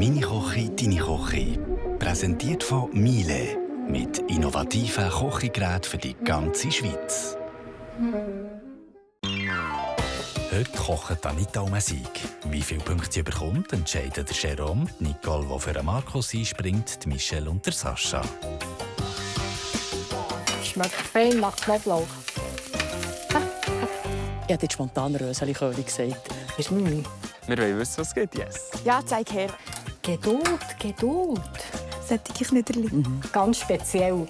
«Meine Küche, deine Küche». Präsentiert von Miele. Mit innovativen Kochgeräten für die ganze Schweiz. Heute kocht Anita um einen Sieg. Wie viele Punkte sie bekommt, entscheiden der Jerome, Nicole, die für den Markus einspringt, die Michelle und der Sascha. Schmeckt fein nach Knoblauch. Ich hätte jetzt spontan Röseli-König gesagt. Ist meine. Wir wollen wissen, was es geht. Yes. Ja, zeig her. Geduld. Sollte ich nicht erleben. Ganz speziell.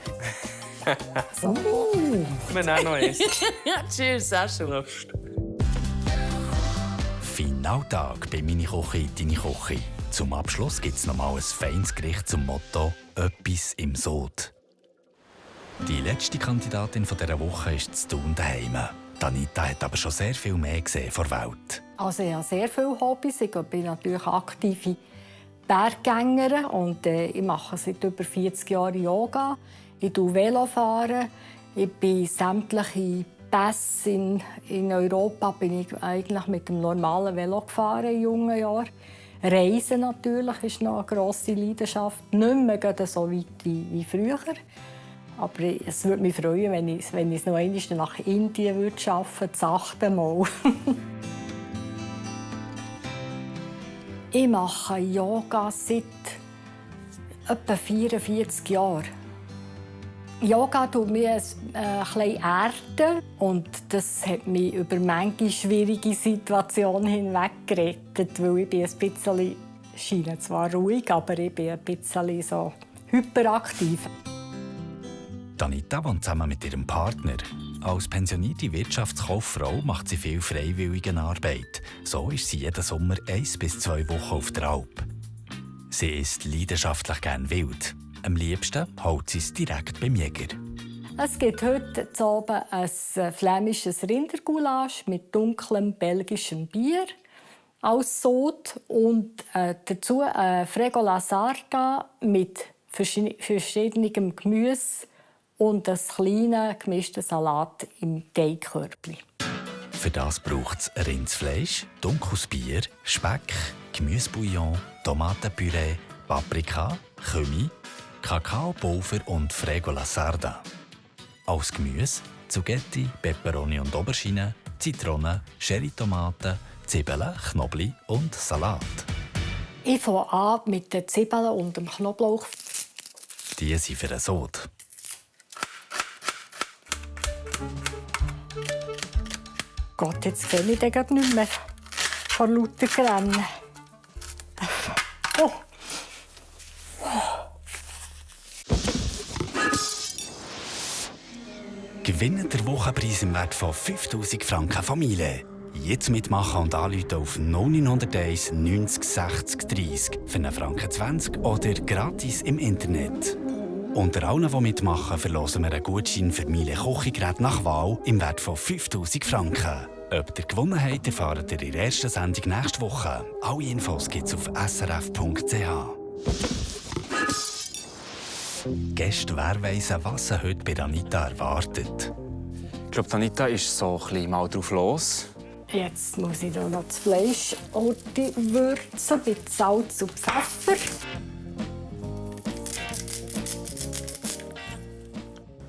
So. Wir nehmen noch eins. Cheers, Sascha. Finaltag bei «Meine Küche, deine Küche». Zum Abschluss gibt es nochmal ein feines Gericht zum Motto «Öppis im Sod». Die letzte Kandidatin dieser Woche ist zu Thun daheim. Anita hat aber schon sehr viel mehr gesehen vor der Welt. Also ich habe sehr viele Hobbys. Ich bin natürlich aktive Berggängerin und ich mache seit über 40 Jahren Yoga. Ich fahre Velo. Ich bin sämtliche Pässe in Europa bin ich eigentlich mit dem normalen Velo gefahren in jungen Jahren. Reisen natürlich ist noch eine grosse Leidenschaft. Nicht mehr so weit wie früher. Aber es würde mich freuen, wenn ich es noch einmal nach Indien schaffen würde, das 8. Mal. Ich mache Yoga seit etwa 44 Jahren. Yoga tut mich ein bisschen erden und das hat mich über manche schwierige Situationen hinweg gerettet, weil ich bin ein bisschen, scheine zwar ruhig, aber ich bin ein bisschen so hyperaktiv. Anita wohnt zusammen mit ihrem Partner. Als pensionierte Wirtschaftskauffrau macht sie viel Freiwilligenarbeit. So ist sie jeden Sommer 1 bis 2 Wochen auf der Alp. Sie isst leidenschaftlich gern wild. Am liebsten holt sie es direkt beim Jäger. Es gibt heute zu Abend ein flämisches Rindergoulasch mit dunklem belgischem Bier als Sod und dazu ein Fregola Sarda mit verschiedenem Gemüse und einen kleinen gemischten Salat im Teigkörbchen. Für das braucht es Rindsfleisch, dunkles Bier, Speck, Gemüsebouillon, Tomatenpüree, Paprika, Kümmel, Kakaopulver und Fregola Sarda. Als Gemüse Zucchetti, Peperoni und Aubergine, Zitronen, Cherrytomaten, Zwiebeln, Knoblauch und Salat. Ich fange an mit den Zwiebeln und dem Knoblauch. Die sind für den Sod. Gott, jetzt sehe ich den gerade nicht mehr vor lauter Rennen. Oh. Gewinnt der Wochenpreis im Wert von 5000 Franken Familie. Jetzt mitmachen und anrufen auf 0901 90 60 30 für einen Franken 20 oder gratis im Internet. Unter allen, die mitmachen, verlosen wir einen Gutschein für Miele Kochgeräte nach Wahl im Wert von 5000 Franken. Ob ihr gewonnen habt, erfahrt ihr in der ersten Sendung nächste Woche. Alle Infos gibt es auf srf.ch. Gäste, wer weiss, was sie heute bei Anita erwartet. Ich glaube, Anita ist so ein bisschen mal drauf los. Jetzt muss ich noch das Fleisch würzen mit Salz und Pfeffer.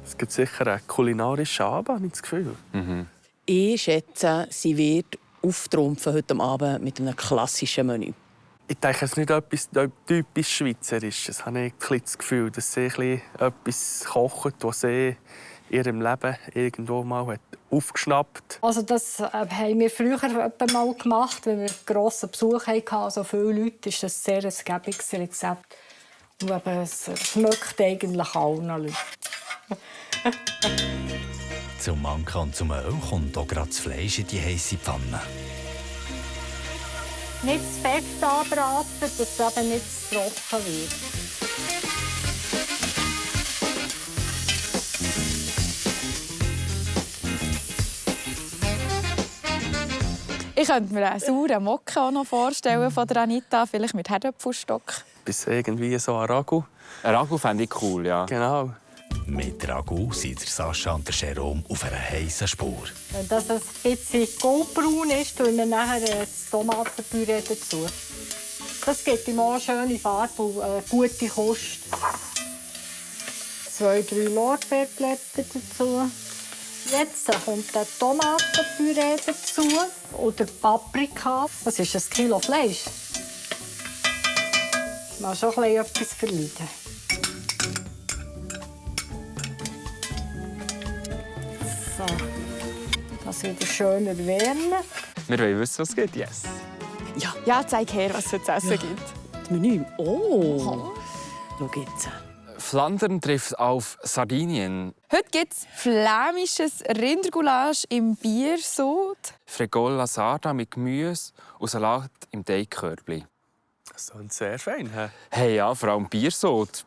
Es gibt sicher einen kulinarischen Abend, habe ich das Gefühl. Ich schätze, sie wird auftrumpfen heute Abend mit einem klassischen Menü. Ich denke, es ist nicht etwas typisch Schweizerisches. Ich habe das Gefühl, dass sie etwas kochen, was sie in ihrem Leben irgendwo mal hat aufgeschnappt. Also das haben wir früher mal gemacht, wenn wir grossen Besuch hatten. So viele Leute, ist das sehr ein gäbiges Rezept. Und es schmeckt eigentlich allen Leuten. Zum Manka und zum Öl kommt auch gerade das Fleisch in die heisse Pfanne. Nicht zu fest anbraten, dass es eben nicht zu trocken wird. Ich könnte mir einen sauren Mokka auch noch vorstellen von der Anita, vielleicht mit Herdöpfelstock. Bis irgendwie so ein Ragu. Ein Ragu fände ich cool, ja. Genau. Mit Ragu sind der Sascha und der Jerome auf einer heissen Spur. Wenn das ein bisschen goldbraun ist, tun wir nachher das Tomatenpüree dazu. Das gibt ihm auch eine schöne Farbe und eine gute Kost. 2, 3 Lorbeerblätter dazu. Jetzt kommt der Tomatenpüree dazu oder Paprika. Das ist 1 Kilo Fleisch. Mal schon etwas verleiden. So, das wieder schön erwärmen. Wir wollen wissen, was es gibt. Yes. Ja, zeig her, was es zu essen gibt. Das Menü. Oh! Schau jetzt. Flandern trifft auf Sardinien. Heute gibt es flämisches Rindergulasch im Biersud. Fregola Sarda mit Gemüse und Salat im Teigkörbli. Das klingt sehr fein. He? Hey, ja, vor allem Biersud.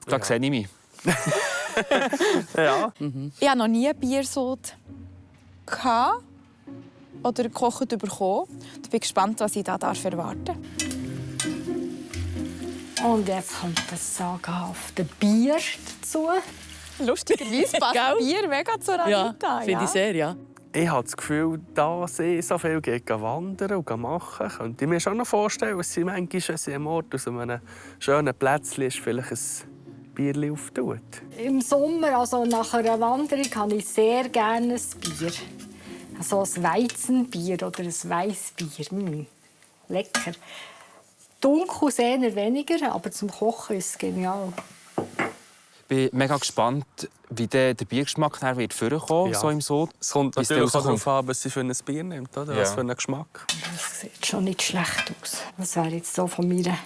Da sehe ich mich. Ja. Ich hatte noch nie Biersud oder gekocht bekommen. Ich bin gespannt, was ich da erwarten darf. Und jetzt kommt das sagenhafte Bier dazu. Lustigerweise passt Bier mega zur Anita. Ja, finde ich sehr, ja. Ich habe das Gefühl, dass ich so viel wandern und machen könnte ich mir schon noch vorstellen, dass sie manchmal, wenn sie am Ort aus einem schönen Plätzchen ist, vielleicht ein Bier auftut. Im Sommer, also nach einer Wanderung, habe ich sehr gerne ein Bier. So ein Weizenbier oder ein Weissbier. Lecker. Dunkel sehr weniger, aber zum Kochen ist es genial. Ich bin mega gespannt, wie der Biergeschmack wird vorkommen, so im Sud. Es kommt Bis natürlich der auch darauf an, was sie für ein Bier nimmt, oder? Ja. Was für einen Geschmack. Das sieht schon nicht schlecht aus. Das wäre jetzt so von mir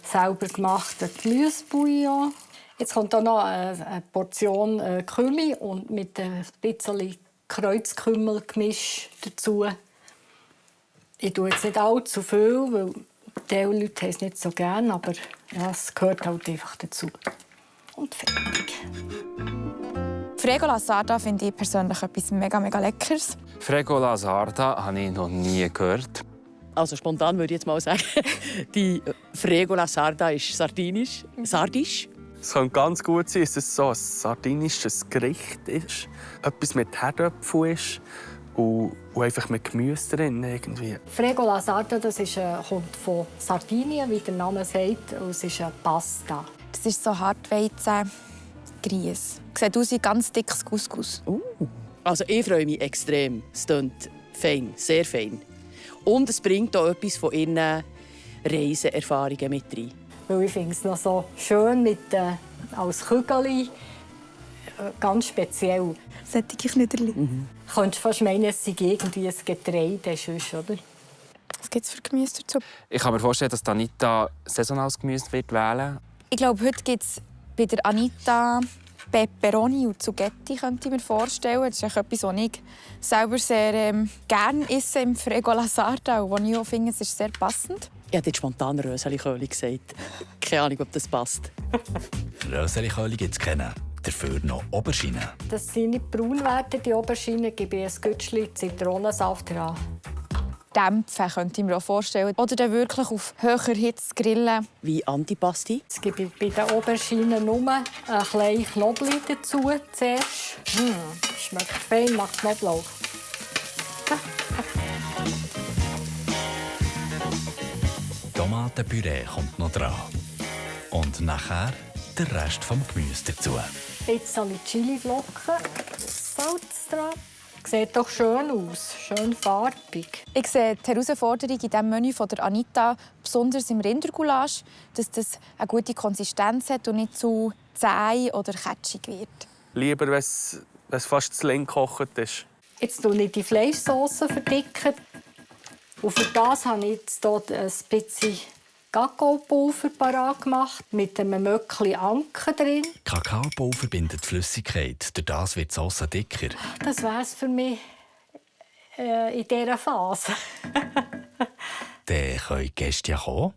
selber gemachten Gemüsebouillon. Jetzt kommt auch noch eine Portion Kümmel und mit ein bisschen Kreuzkümmelgemisch dazu. Ich tue jetzt nicht allzu viel, weil die Leute haben es nicht so gerne, aber ja, es gehört halt einfach dazu. Und fertig. Fregola Sarda finde ich persönlich etwas mega Leckeres. Fregola Sarda habe ich noch nie gehört. Also spontan würde ich jetzt mal sagen, die Fregola Sarda ist sardisch. Es kann ganz gut sein, dass es so ein sardinisches Gericht ist. Etwas mit Herdöpfel ist und einfach mit Gemüse drin. Irgendwie. Fregola Sarda, das ist, kommt von Sardinien, wie der Name sagt. Und es ist eine Pasta. Das ist so Hartweizen-Grieß. Sieht aus wie ganz dickes Couscous. Also ich freue mich extrem. Es klingt fein, sehr fein. Und es bringt auch etwas von ihren Reiseerfahrungen mit rein. Weil ich finde es noch so schön mit, als Kügeli. Ganz speziell. Solche Knöderli. Du könntest fast meinen, es sei irgendwie ein Getreide, sonst, oder? Was gibt es für Gemüse dazu? Ich kann mir vorstellen, dass Anita saisonales Gemüse wählen wird. Ich glaube, heute gibt es bei der Anita Peperoni und Zucchetti, könnte ich mir vorstellen. Das ist etwas, was ich selber sehr gerne esse im Fregola Sarda und wo ich auch finde, es ist sehr passend. Ich habe jetzt spontan Röseli-Köhli gesagt. Keine Ahnung, ob das passt. Röseli-Köhli gibt es keinen. Dafür noch Auberginen. Dass sie nicht braun werden, die Auberginen, gebe ich ein Gütschli Zitronensaft dran. Dämpfen könnte ich mir auch vorstellen. Oder dann wirklich auf höher Hitze grillen. Wie Antipasti. Jetzt gebe ich bei den Auberginen nur ein bisschen Knoblauch dazu zuerst. Schmeckt fein nach Knoblauch. Tomatenpüree kommt noch dran. Und nachher der Rest vom Gemüse dazu. Jetzt habe ich Chiliflocken, Salz dran. Sieht doch schön aus, schön farbig. Ich sehe die Herausforderung in diesem Menü von der Anita, besonders im Rindergulasch, dass das eine gute Konsistenz hat und nicht zu zäh oder ketschig wird. Lieber, wenn es fast zu lang gekocht ist. Jetzt verdicken ich die Fleischsauce. Und für das habe ich jetzt hier ein bisschen Kakaopulver parat gemacht, mit einem Möckchen Anken drin. Kakaopulver bindet Flüssigkeit, durch das wird die Sauce dicker. Das wäre es für mich in dieser Phase. Dann können die Gäste ja kommen.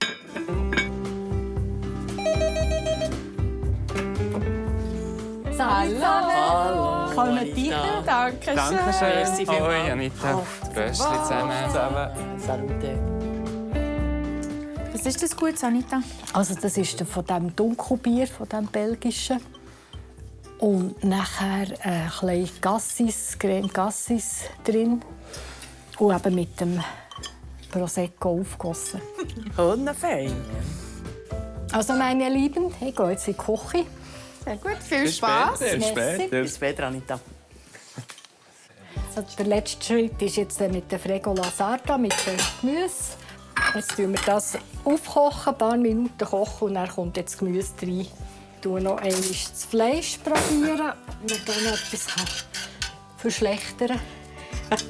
Hallo! Kommen rein. Danke Dankeschön. Merci vielmals. Hoi, Anita. Röstchen zusammen. Salute. Was ist das Gutes, Anita? Also das ist von dem Dunkelbier, von dem belgischen. Und nachher ein bisschen Cassis, Creme Cassis drin. Und eben mit dem Prosecco aufgegossen. Hundefein. Also meine Lieben, ich gehe jetzt in die Küche. Sehr gut, viel Spass. Bis später, Anita. Also der letzte Schritt ist jetzt mit der Fregola Sarda, mit dem Gemüse. Jetzt kochen wir das aufkochen, ein paar Minuten kochen und dann kommt jetzt das Gemüse rein. Ich probiere noch einmal das Fleisch, probieren, wenn man hier noch etwas verschlechtern kann.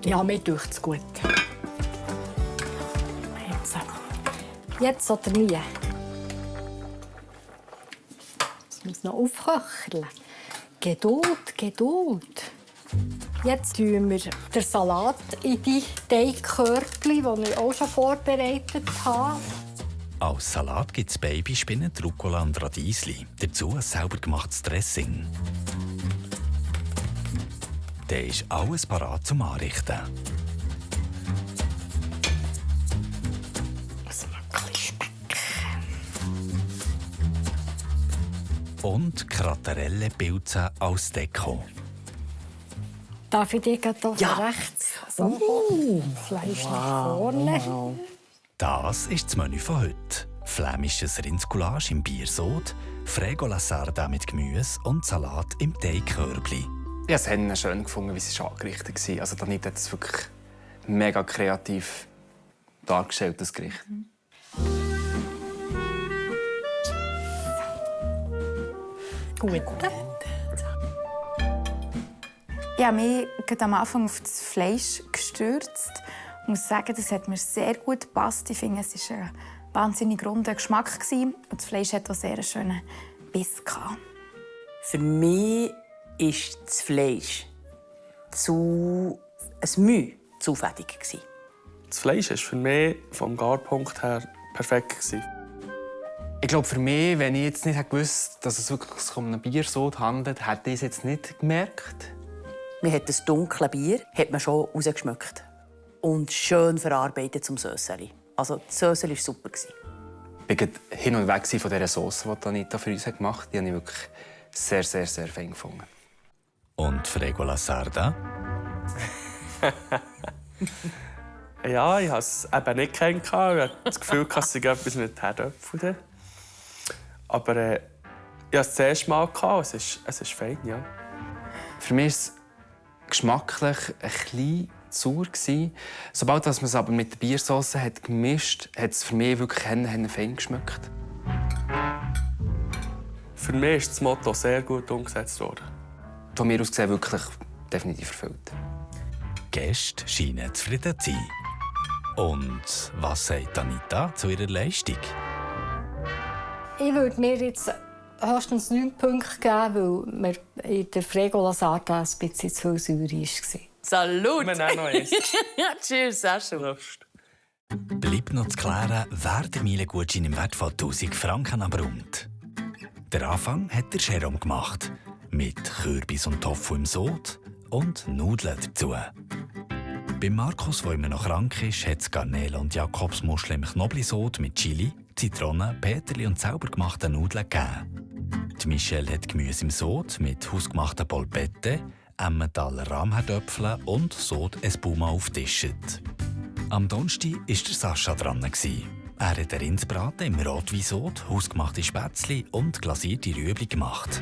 Ja, mir tut es gut. Jetzt oder nie. Das muss noch aufköcheln. Geduld, Geduld. Jetzt tun wir den Salat in die Teigkörbchen, die ich auch schon vorbereitet habe. Als Salat gibt es Babyspinnen, Rucola und Radiesli. Dazu ein selber gemachtes Dressing. Dann ist alles parat zum Anrichten. Und Kraterelle-Pilze als Deko. Darf ich dir hier von rechts so Fleisch nach vorne? Das ist das Menü von heute. Flämisches Rindscoulage im Biersod, Fregola Sarda mit Gemüse und Salat im Teigkörbli. Ich habe es schön gefunden, wie es angerichtet war. Also Anita hat es wirklich mega kreativ dargestellt, das Gericht. Gut. Ich habe mich am Anfang auf das Fleisch gestürzt. Ich muss sagen, das hat mir sehr gut gepasst. Ich finde, es war ein wahnsinnig runder Geschmack und das Fleisch hatte auch sehr einen schönen Biss. Für mich ist das Fleisch ein Mühe zu fettig. Das Fleisch war für mich vom Garpunkt her perfekt. Ich glaube, für mich, wenn ich jetzt nicht gewusst, dass es wirklich um ein Biersod handelt, hätte ich es jetzt nicht gemerkt. Man hat das dunkle Bier hat man schon rausgeschmeckt. Und schön verarbeitet zum Söseli. Also das Söseli war super. Ich war hin und weg von dieser Sauce, die Anita für uns gemacht hat. Die habe ich wirklich sehr, sehr, sehr fein gefunden. Und Fregola Sarda? Ja, ich habe es eben nicht kennengelernt. Ich hatte das Gefühl, dass ich etwas mit Herdöpfeln. Aber ich hatte es das erste Mal. Es ist fein, ja. Für mich war es geschmacklich ein bisschen sauer. Sobald man es aber mit der Biersauce hat gemischt hat, hat es für mich wirklich fein geschmeckt. Für mich ist das Motto sehr gut umgesetzt worden. Von mir aus gesehen wirklich definitiv erfüllt. Die Gäste scheinen zufrieden zu sein. Und was sagt Anita zu ihrer Leistung? Ich würde mir jetzt höchstens 9 Punkte geben, weil mir in der Fregola Sarda ein bisschen zu viel Säure war. Salut! Wir nehmen noch eins. Cheers, Sascha. Prost. Bleibt noch zu klären, wer den Miele-Gutschein im Wert von 1000 Franken abräumt. Der Anfang hat der Jerome gemacht. Mit Kürbis und Tofu im Sod und Nudeln dazu. Bei Markus, der immer noch krank ist, hat es Garnelen und Jakobsmuschel im Knoblisod mit Chili, Zitrone, Peterli und selber gemachten Nudeln gegeben. Die Michelle hat Gemüse im Sod mit hausgemachten Polpette, Emmentaler Rahmherdöpfeln und Sod Espuma aufgetischt. Am Donnerstag war der Sascha dran. Er hat einen Rindsbraten im Rotweinsod, hausgemachte Spätzli und glasierte Rüebli gemacht.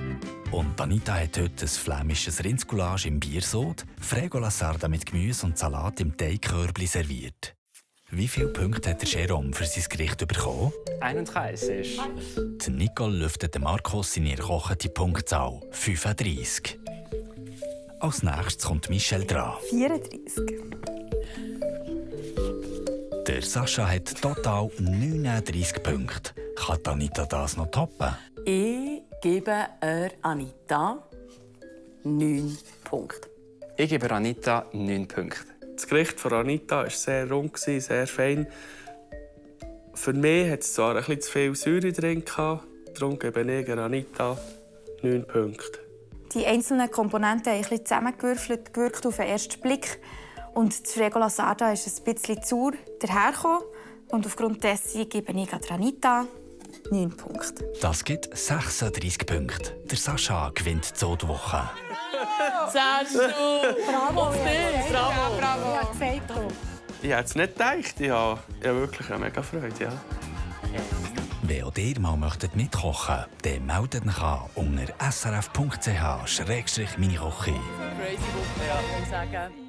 Und Anita hat heute ein flämisches Rindscoulage im Biersod, Fregola Sarda mit Gemüse und Salat im Teigkörbli serviert. Wie viele Punkte hat der Jerome für sein Gericht bekommen? 31. Die Nicole lüftet Markus in ihre kochende Punktzahl 35. Als nächstes kommt Michelle dran. 34. Der Sascha hat total 39 Punkte. Kann Anita das noch toppen? Ich gebe Anita 9 Punkte. Ich gebe Anita 9 Punkte. Das Gericht von Anita war sehr rund, sehr fein. Für mich hatte es zwar ein bisschen zu viel Säure drin, darum gebe ich Anita 9 Punkte. Die einzelnen Komponenten haben ein bisschen zusammengewürfelt, gewirkt auf den ersten Blick. Und das Fregola Sarda ist ein bisschen sauer dahergekommen. Und aufgrund dessen gebe ich Anita 9 Punkte. Das gibt 36 Punkte. Der Sascha gewinnt die Sodwoche. Zählst du! Bravo, Auf dich! Bravo! Ja, gesagt du. Ich hätte es nicht gedacht. Ich habe wirklich eine mega Freude. Ja. Wenn auch ihr mal mitkochen möchtet, dann meldet euch an unter srf.ch/miniköche. Crazy Woche, ja, muss ich sagen.